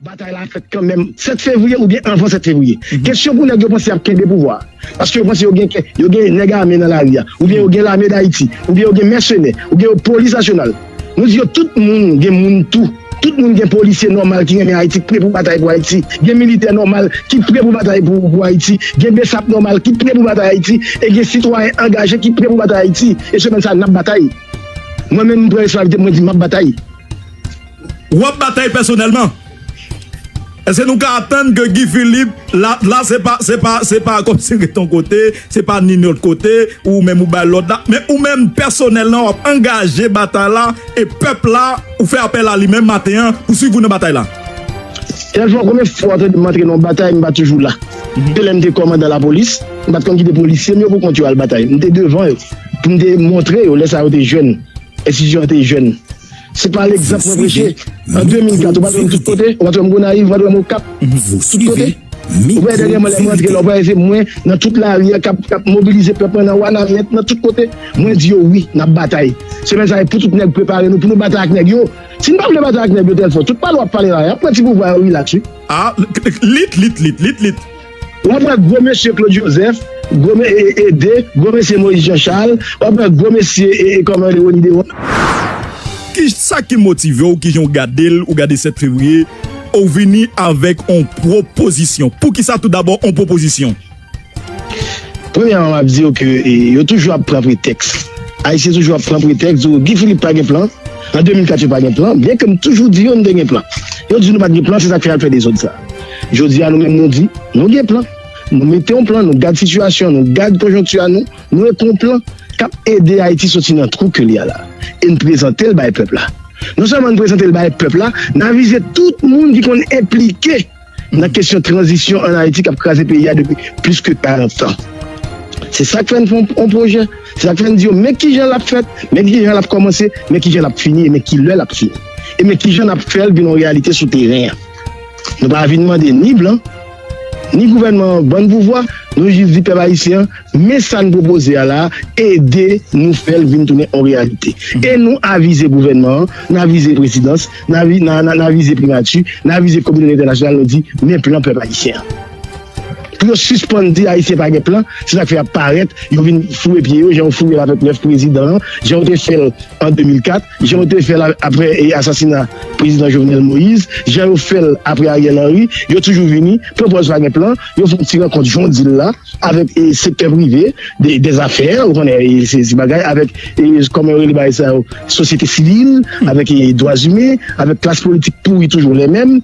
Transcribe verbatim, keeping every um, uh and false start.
Batay la fèt kanmenm sèt fevriye oubyen anvan sèt fevriye. Kesyon pou nèg yo panse y ap kenbe pouvwa a. Paske yo panse yo gen, yo gen nèg ame nan lari a, oubyen yo gen lame Dayiti, oubyen yo gen mèsenè, oubyen yo polis nasyonal. Nou di yo tout moun gen moun tou. Tout moun gen polisye nòmal ki renmen Ayiti, ki pre pou batay pou Ayiti. Gen militè nòmal ki pre pou batay pou, pou Ayiti. Gen besap nòmal ki pre pou batay Ayiti. E gen sitwayen angaje ki pre pou batay Ayiti. E semèn sa a, n ap batay. Mwen menm, m pran responsablite pou mwen di m ap batay. W ap batay pèsonèlman. Èske nou ka atann ke Guy Philippe la, la se pa, se pa, se pa kòmsi ret yon kote, se pa ni lòt kote, ou menm ou bay lòd la, men ou menm pèsonèlman w ap angaje batay la e pèp la, ou fè apèl a li menm maten an pou swiv ou nan batay la? Tèlfò, konbyen fwa w tande m antre nan yon batay, m pa toujou la. Se lè m te kòmandan lapolis, m pa t konn kite polisye m yo pou kont yo al batay. M te devan yo, pou m te montre yo, lè sa yo te jèn, enstitisyon an te jèn. Se pa legzanp mwen preche. An de mil kat, ou pa t wè m tout kote, ou pa t wè m Gonayiv, ou pa t wè m Okap, tout kote. Ou wè dènyèman lè mwen antre la, ou pa wè se mwen nan tout lari a k ap, k ap mobilize pèp mwen nan Wanament, nan tout kote. Mwen di yo wi, n ap batay. Semèn sa a, e pou tout nèg prepare nou pou nou batay ak nèg yo. Si n pa vle batay ak nèg yo Tèlfò, tout pale w ap pale la, y ap pran ti pouvwa yo, relax wi. Ah, lit, lit, lit, lit, lit. W ap wè gwo mesye Claude Joseph, gwo me, e, e, Ede, gwo mesye Moïse Jean Charles, w ap wè gwo mesye e, e, kòman rele, Rony Deron. Kisa ki motive w, kijan w gade l, ou gade sèt fevriye, ou vini avèk on pwopozisyon? Poukisa tou dabò on pwopozisyon? Premyèman, m ap di w ke e, yo toujou ap pran pretèks. Ayisyen toujou ap pran pretèks, di w Guy Philippe pa gen plan. An de mil kat, yo pa gen plan, byenke m toujou di yo n te gen plan. Yo di nou pa t gen plan, se sa k fè y al fè dezòd sa a. Jodi a, nou menm nou di, nou gen plan. Nou mete yon plan, nou gad sitiyasyon an, nou gad konjonkti a nou, nou mete yon plan k ap ede Ayiti soti nan twou ke li a la. E n prezante l bay pèp la. Non sèlman n prezante l bay pèp la, n avize tout moun ki konn enplike nan kesyon tranzisyon ann Ayiti k ap kraze peyi a depi plis ke karant tan. Se sa k fè n fè yon, yon pwojè. Se sa k fè n di yo, men kijan l ap fèt, men kijan l ap kòmanse, men kijan l ap fini, e men kilè l ap fini. E men kijan n ap fè l vin yon reyalite sou teren an. Nou pa vin mande ni blan, ni gouvènman an ban n pouvwa, nou jis di pèp ayisyen an, men sa n pwopoze a la a, ede nou fè l vin tounen yon reyalite. E nou avize gouvènman an, n avize prezidans, n avi-, n a, n a, n avize primati, n avize kominote entènasyonal, nou di, men plan pèp ayisyen an. Pou yo sispann di Ayisyen pa gen plan, se sa k fè y ap parèt, yo vin foure pye yo, jan yo foure l avèk nèf prezidan an, jan yo te fè l an de mil kat, jan yo te fè l a-, apre, e, asasina prezidan Jovenel Moïse, jan yo fè l apre Ariel Henry, yo toujou vini, pran pòz pa gen plan, yo fè yon ti rankont jan w di l la, avèk, e, sektè prive, de, dèzafè, ou konnen, e, se, se bagay, avèk, e, kòman yo rele bagay sa yo, sosyete sivil, avèk, e, dwa imen, avèk klas politik pouri toujou lè menm.